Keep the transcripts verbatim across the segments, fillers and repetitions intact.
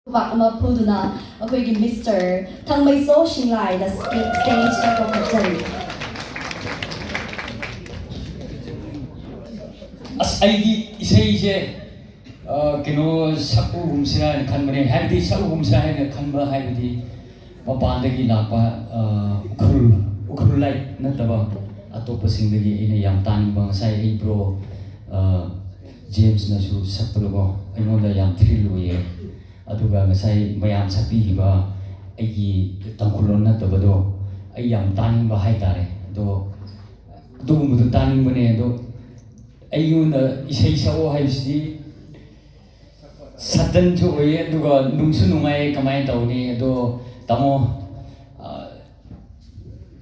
ꯈꯨꯕꯥꯛ ꯑꯃ ꯐꯨꯗꯨꯅ ꯑꯩꯈꯣꯏꯒꯤ mister ꯊꯥꯡꯃꯩꯁꯣ ꯁꯤꯡꯂꯥꯏꯗ stay-, ꯁ꯭ꯇꯦꯖꯇ ꯀꯧꯈꯠꯆꯔꯤ꯫ ꯑꯁ, ꯑꯩꯗꯤ ꯏꯁꯩꯁꯦ, ꯑ, ꯀꯩꯅꯣ, ꯁꯛꯎꯒꯨꯝꯁꯤꯔꯥ ꯍꯥꯏꯅ ꯈꯟꯕꯅꯦ꯫ ꯍꯥꯏꯕꯗꯤ ꯁꯛꯎꯒꯨꯝꯁꯤꯔꯥ ꯍꯥꯏꯅ ꯈꯟꯕ ꯍꯥꯏꯕꯗꯤ ꯃꯄꯥꯟꯗꯒꯤ ꯂꯥꯛꯄ, ꯑ, ꯎꯈ꯭ꯔꯨꯜ, ꯎꯈ꯭ꯔꯨꯜ ꯂꯥꯏꯠ ꯅꯠꯇꯕ ꯑꯇꯣꯞꯄꯁꯤꯡꯗꯒꯤ ꯑꯩꯅ ꯌꯥꯝ ꯇꯥꯅꯤꯡꯕ, ꯉꯁꯥꯏ ꯑꯩ ꯕ꯭ꯔꯣ, ꯑ, ꯖꯦꯝꯁꯅꯁꯨ ꯁꯛꯄꯗꯀꯣ, ꯑꯩꯉꯣꯟꯗ ꯌꯥꯝ ꯊ꯭ꯔꯤꯜ ꯑꯣꯏꯌꯦ꯫ ꯑꯗꯨꯒ ꯉꯁꯥꯏ ꯃꯌꯥꯝ ꯁꯛꯄꯤꯈꯤꯕ ꯑꯩꯒꯤ ꯇꯥꯡꯈꯨꯜꯂꯣꯟ ꯅꯠꯇꯕꯗꯣ ꯑꯩ ꯌꯥꯝ ꯇꯥꯅꯤꯡꯕ ꯍꯥꯏꯇꯥꯔꯦ꯫ ꯑꯗꯣ ꯑꯗꯨꯒꯨꯝꯕꯗꯣ ꯇꯥꯅꯤꯡꯕꯅꯦ꯫ ꯑꯗꯣ ꯑꯩꯉꯣꯟꯗ ꯏꯁꯩ ꯁꯛꯑꯣ ꯍꯥꯏꯕꯁꯤꯗꯤ ꯁꯗꯟꯁꯨ ꯑꯣꯏꯌꯦ, ꯑꯗꯨꯒ ꯅꯨꯡꯁꯨ ꯅꯨꯡꯉꯥꯏꯌꯦ꯫ ꯀꯃꯥꯏꯅ ꯇꯧꯅꯤ? ꯑꯗꯣ ꯇꯥꯃꯣ, ꯑ,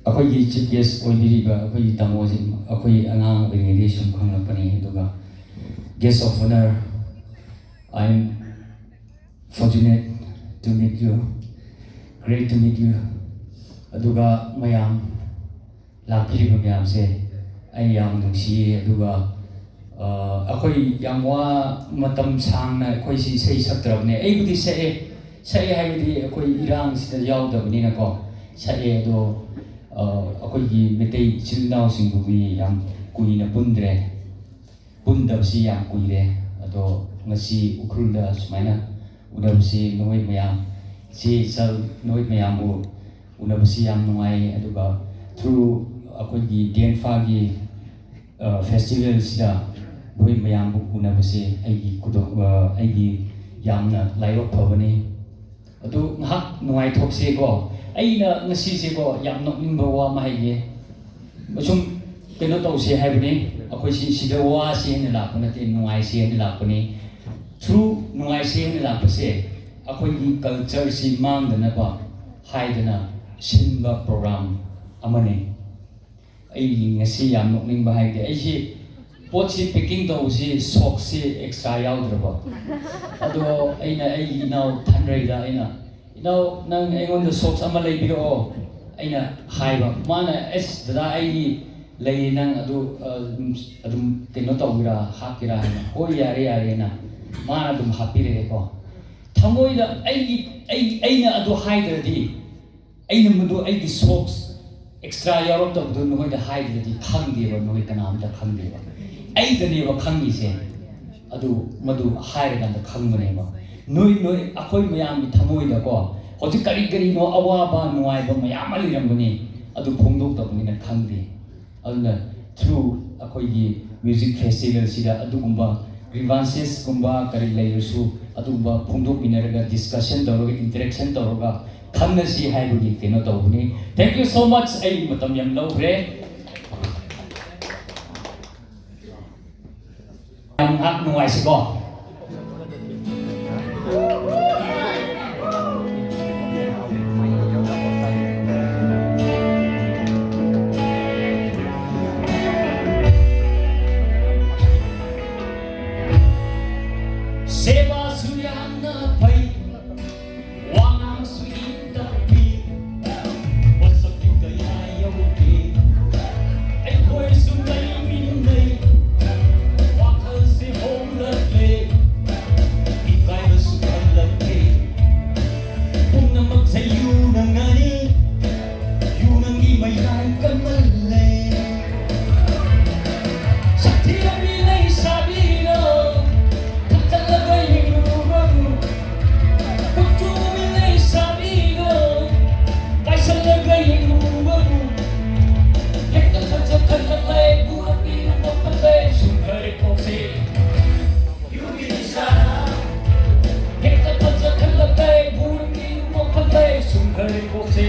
ꯑꯩꯈꯣꯏꯒꯤ ꯆꯤꯐ ꯒꯦꯁ ꯑꯣꯏꯕꯤꯔꯤꯕ ꯑꯩꯈꯣꯏꯒꯤ ꯇꯥꯃꯣꯁꯤ ꯑꯩꯈꯣꯏ ꯑꯉꯥꯡ ꯑꯣꯏꯔꯤꯉꯩꯗꯒꯤ ꯁꯨꯝ ꯈꯪꯂꯛꯄꯅꯤ꯫ ꯑꯗꯨꯒ guest of honour, I am fortunate to meet you, great to meet you꯫ ꯑꯗꯨꯒ ꯃꯌꯥꯝ ꯂꯥꯛꯄꯤꯔꯤꯕ ꯃꯌꯥꯝꯁꯦ ꯑꯩ ꯌꯥꯝ ꯅꯨꯡꯁꯤꯌꯦ꯫ ꯑꯗꯨꯒ, ꯑ, ꯑꯩꯈꯣꯏ ꯌꯥꯝ ꯋꯥ-, ꯃꯇꯝ ꯁꯥꯡꯅ ꯑꯩꯈꯣꯏꯁꯤ ꯏꯁꯩ ꯁꯛꯇ꯭ꯔꯕꯅꯦ꯫ ꯑꯩꯕꯨꯗꯤ ꯁꯛꯑꯦ, ꯁꯛꯑꯦ ꯍꯥꯏꯕꯗꯤ ꯑꯩꯈꯣꯏ ꯏꯔꯥꯡꯁꯤꯗ ꯌꯥꯎꯗꯕꯅꯤꯅꯀꯣ ꯁꯛꯑꯦ꯫ ꯑꯗꯣ, ꯑ, ꯑꯩꯈꯣꯏꯒꯤ ꯃꯩꯇꯩ ꯏꯆꯤꯜ ꯏꯅꯥꯎꯁꯤꯡꯕꯨꯗꯤ ꯌꯥꯝ ꯀꯨꯏꯅ ꯄꯨꯟꯗ꯭ꯔꯦ꯫ ꯄꯨꯟꯗꯕꯁꯤ ꯌꯥꯝ ꯀꯨꯏꯔꯦ꯫ ꯑꯗꯣ ꯉꯁꯤ ꯎꯈ꯭ꯔꯨꯜꯗ ꯁꯨꯃꯥꯏꯅ ꯎꯅꯕꯁꯤ, ꯅꯈꯣꯏ ꯃꯌꯥꯝ, ꯏꯆꯦ ꯏꯆꯜ, ꯅꯈꯣꯏ ꯃꯌꯥꯝꯕꯨ ꯎꯅꯕꯁꯤ ꯌꯥꯝ ꯅꯨꯡꯉꯥꯏ꯫ ꯑꯗꯨꯒ through ꯑꯩꯈꯣꯏꯒꯤ ꯗꯦꯟꯐꯥꯒꯤ, ꯑ, ꯐꯦꯁꯇꯤꯚꯦꯜꯁꯤꯗ ꯅꯈꯣꯏ ꯃꯌꯥꯝꯕꯨ ꯎꯅꯕꯁꯤ ꯑꯩꯒꯤ ꯈꯨꯗꯣꯡ-, ꯑ, ꯑꯩꯒꯤ ꯌꯥꯝꯅ ꯂꯥꯏꯕꯛ ꯐꯕꯅꯤ꯫ ꯑꯗꯨ ꯉꯥꯏꯍꯥꯛ ꯅꯨꯡꯉꯥꯏꯊꯣꯛꯁꯦꯀꯣ꯫ ꯑꯩꯅ ꯉꯁꯤꯁꯦꯀꯣ, ꯌꯥꯝ ꯅꯣꯛꯅꯤꯡꯕ ꯋꯥ ꯑꯃ ꯍꯥꯏꯒꯦ꯫ ꯁꯨꯝ ꯀꯩꯅꯣ ꯇꯧꯁꯦ ꯍꯥꯏꯕꯅꯤ꯫ ꯑꯩꯈꯣꯏꯁꯤ ꯁꯤꯗ ꯋꯥꯁꯦ ꯍꯥꯏꯅ ꯂꯥꯛꯄ ꯅꯠꯇꯦ, ꯅꯨꯡꯉꯥꯏꯁꯦ ꯍꯥꯏꯅ ꯂꯥꯛꯄꯅꯤ꯫ Through ꯅꯨꯡꯉꯥꯏꯁꯦ ꯍꯥꯏꯅ ꯂꯥꯛꯄꯁꯦ, ꯑꯩꯈꯣꯏꯒꯤ ꯀꯜꯆꯔꯁꯤ ꯃꯥꯡꯗꯅꯕ ꯍꯥꯏꯗꯅ ꯁꯤꯟꯕ ꯄ꯭ꯔꯣꯒ꯭ꯔꯥꯝ ꯑꯃꯅꯤ꯫ ꯑꯩ ꯉꯁꯤ ꯌꯥꯝ ꯅꯣꯛꯅꯤꯡꯕ ꯍꯥꯏꯗꯤ, ꯑꯩꯁꯤ ꯄꯣꯠꯁꯤ packing ꯇꯧꯕꯁꯤ, ꯁꯣꯛꯁꯁꯤ extra ꯌꯥꯎꯗ꯭ꯔꯕ꯫ ꯑꯗꯣ ꯑꯩꯅ ꯑꯩꯒꯤ ꯏꯅꯥꯎ ꯊꯟꯔꯩꯗ ꯑꯩꯅ, "ꯏꯅꯥꯎ, ꯅꯪ ꯑꯩꯉꯣꯟꯗ ꯁꯣꯛꯁ ꯑꯃ ꯂꯩꯕꯤꯔꯛꯑꯣ," ꯑꯩꯅ ꯍꯥꯏꯕ꯫ ꯃꯥꯅ, "ꯑꯦꯁ ꯗꯗꯥ, ꯑꯩꯒꯤ ꯂꯩꯌꯦ, ꯅꯪ ꯑꯗꯨ, ꯑ, ꯑꯗꯨꯝ ꯀꯩꯅꯣ ꯇꯧꯒꯦꯔꯥ, ꯍꯥꯞꯀꯦꯔꯥ?" ꯍꯥꯏꯅ, "ꯍꯣꯏ, ꯌꯥꯔꯦ, ꯌꯥꯔꯦꯅ" ꯃꯥꯅ ꯑꯗꯨꯝ ꯍꯥꯞꯄꯤꯔꯛꯑꯦꯀꯣ꯫ ꯊꯃꯣꯏꯗ ꯑꯩꯒꯤ ꯑꯩ ꯑꯩꯅ ꯑꯗꯨ ꯍꯥꯏꯗ꯭ꯔꯗꯤ, ꯑꯩꯅ ꯃꯗꯨ ꯑꯩꯒꯤ ꯁꯣꯛꯁ ꯑꯦꯛꯁꯇ꯭ꯔꯥ ꯌꯥꯎꯔꯛꯇꯕꯗꯨ ꯅꯈꯣꯏꯗ ꯍꯥꯏꯗ꯭ꯔꯗꯤ ꯈꯪꯗꯦꯕ, ꯅꯈꯣꯏ ꯀꯅꯥꯝꯇ ꯈꯪꯗꯦꯕ꯫ ꯑꯩꯗꯅꯦꯕ ꯈꯪꯉꯤꯁꯦ꯫ ꯑꯗꯨ ꯃꯗꯨ ꯍꯥꯏꯔꯀꯥꯟꯗ ꯈꯪꯕꯅꯦꯕ꯫ ꯅꯣꯏ ꯅꯣꯏ ꯑꯩꯈꯣꯏ ꯃꯌꯥꯝꯒꯤ ꯊꯃꯣꯏꯗꯀꯣ ꯍꯧꯖꯤꯛ ꯀꯔꯤ ꯀꯔꯤꯅꯣ ꯑꯋꯥꯕ ꯅꯨꯡꯉꯥꯏꯕ ꯃꯌꯥꯝ ꯑꯃ ꯂꯩꯔꯝꯒꯅꯤ, ꯑꯗꯨ ꯐꯣꯡꯗꯣꯛꯇꯕꯅꯤꯅ ꯈꯪꯗꯦ꯫ ꯑꯗꯨꯅ ꯊ꯭ꯔꯨ ꯑꯩꯈꯣꯏꯒꯤ ꯃ꯭ꯌꯨꯖꯤꯛ ꯐꯦꯁꯇꯤꯚꯦꯜꯁꯤꯗ ꯑꯗꯨꯒꯨꯝꯕ ꯒ꯭ꯔꯤꯚꯥꯟꯁꯦꯁꯀꯨꯝꯕ ꯀꯔꯤ ꯂꯩꯔꯁꯨ ꯑꯗꯨꯒꯨꯝꯕ ꯐꯣꯡꯗꯣꯛꯃꯤꯟꯅꯔꯒ ꯗꯤꯁꯀꯁꯟ ꯇꯧꯔꯒ ꯏꯟꯇꯔꯦꯛꯁꯟ ꯇꯧꯔꯒ ꯈꯪꯅꯁꯤ ꯍꯥꯏꯕꯒꯤ ꯀꯩꯅꯣ ꯇꯧꯕꯅꯤ꯫ Thank you so much꯫ ꯑꯩ ꯃꯇꯝ ꯌꯥꯝ ꯂꯧꯈ꯭ꯔꯦ꯫ ꯌꯥꯝ ꯉꯥꯏꯍꯥꯛ ꯅꯨꯡꯉꯥꯏꯁꯤꯀꯣ꯫ ꯁꯦꯕꯥꯁꯨ ꯌꯥꯝꯅ ꯐꯩ, ꯋꯥꯉꯥꯡꯁꯨ ꯏꯪ ꯇꯞꯄꯤ, ꯃꯁꯛꯇꯤ ꯀꯌꯥ ꯌꯧꯗꯦ꯫ ꯑꯩꯈꯣꯏꯁꯨ ꯂꯩꯃꯤꯟꯅꯩ, ꯋꯥꯈꯜꯁꯦ ꯍꯣꯡꯂꯛꯂꯦ, ꯏꯀꯥꯏꯕꯁꯨ ꯈꯜꯂꯛꯂꯦ꯫ ꯄꯨꯝꯅꯃꯛꯁꯦ ꯌꯨꯅ ꯉꯥꯅꯤ, ꯌꯨ ꯅꯪꯒꯤ ꯃꯌꯥꯏ ꯀꯟꯃꯜꯂꯦ꯫ ꯁꯛꯊꯤꯔꯕꯤ ꯂꯩꯁꯥꯕꯤꯗꯣ ꯊꯛꯆꯜꯂꯒ ꯌꯦꯡꯂꯨꯕꯕꯨ, ꯀꯨꯆꯨꯕꯤ ꯂꯩꯁꯥꯕꯤꯗꯣ ꯄꯥꯏꯁꯜꯂꯒ ꯌꯦꯡꯂꯨꯕꯕꯨ, ꯍꯦꯛꯇ ꯐꯖꯈꯠꯂꯛꯂꯦ, ꯄꯨꯔꯛꯄꯤꯔꯨꯕ ꯐꯠꯂꯦ, ꯁꯨꯝ ꯈꯔ ꯀꯣꯛꯁꯤ꯫ ꯌꯨꯒꯤ ꯅꯤꯁꯥ ꯍꯦꯛꯇ ꯐꯖꯈꯠꯂꯛꯂꯦ, ꯄꯨꯔꯛꯄꯤꯔꯨꯕ ꯐꯠꯂꯦ, ꯁꯨꯝ ꯈꯔ ꯀꯣꯛꯁꯤ꯫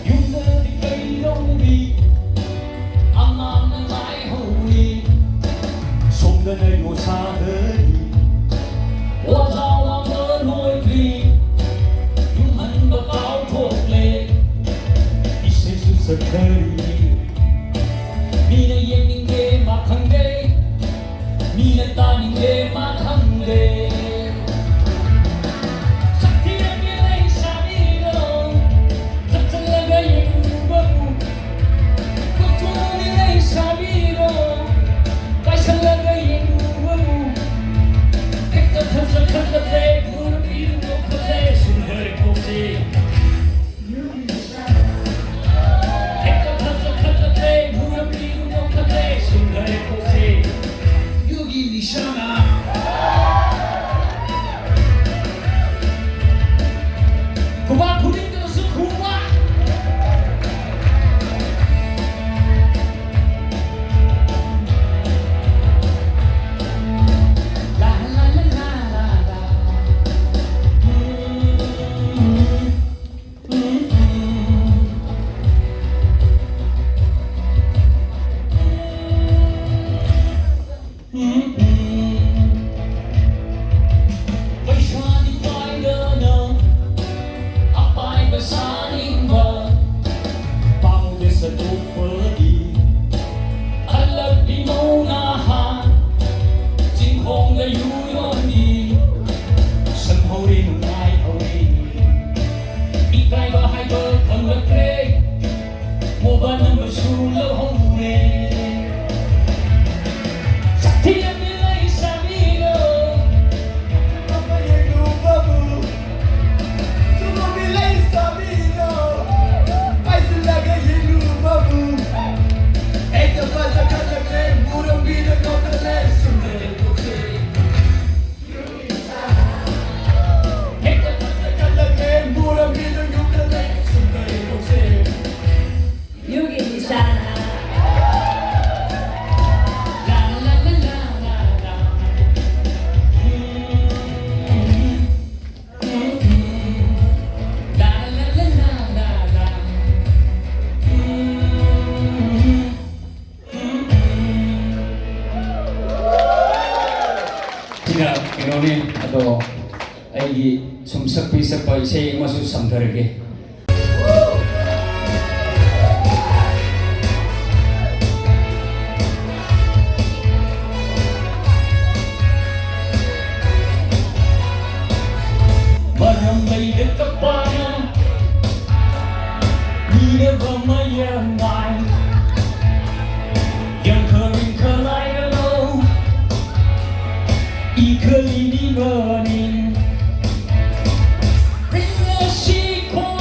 ꯌꯨꯝꯗꯗꯤ ꯀꯩꯗꯧꯔꯤ? ꯑꯉꯥꯡꯅ ꯂꯥꯏ ꯍꯧꯔꯤ꯫ ꯁꯣꯝꯗꯅ ꯌꯣ ꯁꯥꯗꯔꯤ꯫ ꯑꯣꯖꯥ ꯋꯥꯕ ꯂꯣꯏꯗ꯭ꯔꯤ꯫ ꯌꯨꯝꯍꯟꯕ ꯀꯥꯎꯊꯣꯛꯂꯦ꯫ ꯏꯁꯩꯁꯨ ꯁꯛꯊꯔꯤ꯫ ꯃꯤꯅ ꯌꯦꯡꯅꯤꯡꯗꯦ ꯃꯥ ꯈꯪꯗꯦ꯫ ꯃꯤꯅ ꯇꯥꯅꯤꯡꯗꯦ ꯃꯥ ꯈꯪꯗꯦ꯫ ꯁꯛꯊꯤꯔꯕꯤ ꯂꯩꯁꯥꯕꯤꯗꯣ ꯊꯛꯆꯜꯂꯒ ꯌꯦꯡꯂꯨꯕꯕꯨ, ꯀꯨꯆꯨꯕꯤ ꯂꯩꯁꯥꯕꯤꯗꯣ ꯄꯥꯏꯁꯜꯂꯒ ꯌꯦꯡꯂꯨꯕꯕꯨ, ꯏꯁꯥꯅ ꯈꯨꯕꯥꯛ ꯈꯨꯅꯤꯡꯗ꯭ꯔꯁꯨ ꯈꯨꯕꯥꯛ꯫ ꯂꯥ, ꯂꯥ, ꯂꯥ, ꯂꯥ, ꯂꯥ, ꯂꯥ꯫ ꯄꯩꯁꯥꯗꯤ ꯄꯥꯏꯗꯅ ꯑꯄꯥꯏꯕ ꯁꯥꯅꯤꯡꯕ, ꯄꯥꯝꯃꯨꯕ ꯁꯠꯇꯣꯛꯄꯗꯤ ꯍꯜꯂꯛꯂꯤ ꯃꯧ ꯅꯍꯥ, ꯆꯤꯡꯈꯣꯡꯗ ꯌꯨ ꯌꯣꯟꯕꯤ, ꯁꯪꯍꯧꯔꯦ ꯅꯨꯡꯉꯥꯏꯍꯧꯔꯦ, ꯏꯀꯥꯏꯕ ꯍꯥꯏꯕ ꯈꯪꯂꯛꯇ꯭ꯔꯦ, ꯃꯣꯕꯥꯏꯜ ꯅꯝꯕꯔꯁꯨ ꯂꯧꯍꯧꯔꯦ꯫ ꯁꯛꯊꯤ ꯑꯃꯤ ꯂꯩꯁꯥꯕꯤꯗꯣ, ꯑꯃ ꯌꯦꯡꯂꯨꯕꯕꯨ, ꯆꯨꯝꯃꯃꯤ ꯂꯩꯁꯥꯕꯤꯗꯣ, ꯄꯥꯏꯁꯤꯜꯂꯒ ꯌꯦꯡꯂꯨꯕꯕꯨ, ꯍꯦꯛꯇ ꯐꯖꯈꯠꯂꯛꯂꯦ, ꯃꯨꯔꯝꯕꯤꯗ ꯀꯧꯈꯠꯂꯦ, ꯁꯨꯝ ꯂꯩꯊꯣꯛꯁꯦ꯫ ꯍꯦꯛꯇ ꯐꯖꯈꯠꯂꯛꯂꯦ, ꯃꯨꯔꯝꯕꯤꯗ ꯌꯨꯝꯗ ꯂꯩ, ꯁꯨꯝ ꯂꯩꯊꯣꯛꯁꯦ꯫ ꯌꯨꯒꯤ ꯅꯤꯁꯥꯅ꯫ ꯂꯥ, ꯂꯥ, ꯂꯥ, ꯂꯥ, ꯂꯥ, ꯂꯥ꯫ ꯎꯝ, ꯎꯝ, ꯎꯝ, ꯎꯝ꯫ ꯂꯥ, ꯂꯥ, ꯂꯥ, ꯂꯥ, ꯂꯥ, ꯂꯥ꯫ ꯎꯝ, ꯎꯝ, ꯎꯝ, ꯎꯝ꯫ ꯁꯤꯅ ꯀꯩꯅꯣꯅꯤ, ꯑꯗꯣ ꯑꯩꯒꯤ ꯁꯨꯝ ꯁꯛꯄꯤ ꯁꯛꯄ ꯏꯁꯩ ꯑꯃꯁꯨ ꯁꯝꯊꯔꯒꯦ꯫ ꯃꯔꯝ ꯂꯩꯔꯒ ꯄꯥꯅ ꯃꯤꯔꯕ ꯃꯌꯥꯝ ꯅꯥꯏ꯫ ꯌꯥꯝꯈ ꯔꯤꯡꯈ ꯂꯥꯏꯔꯅꯧ, ꯏꯈ ꯂꯤꯅꯤ ꯃꯅꯤꯡ꯫ ꯔꯤꯡ ꯑꯁꯤ ꯈꯣꯡ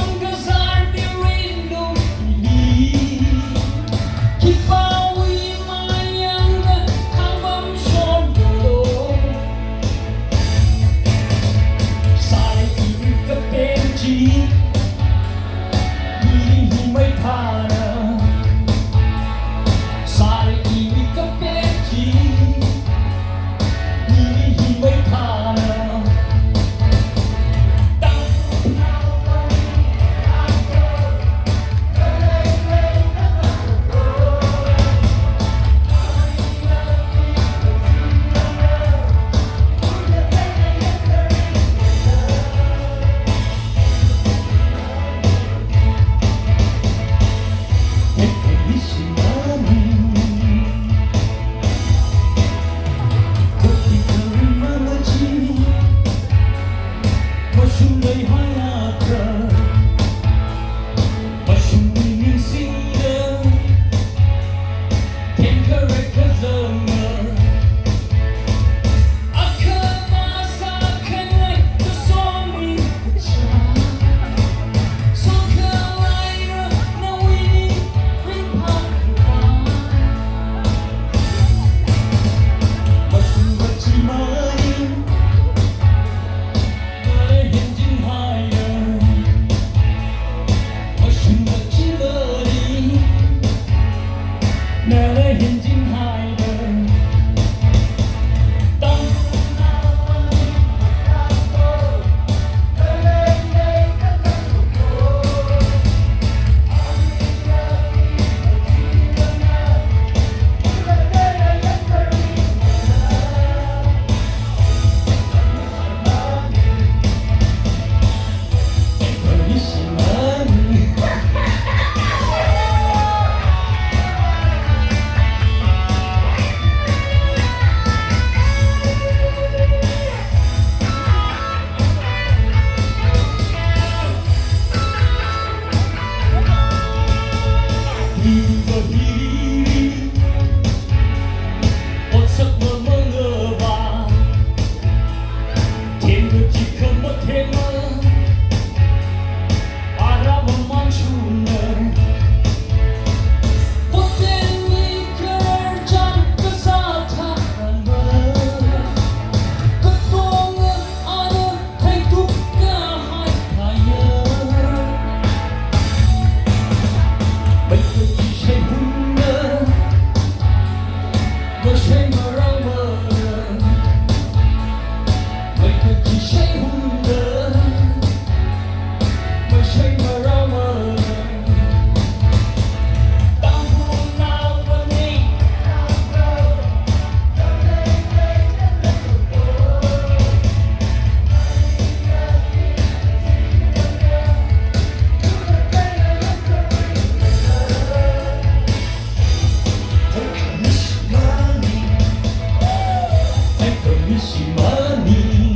Shimani.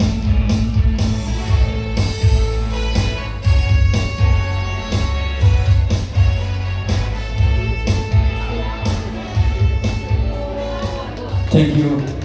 Thank you.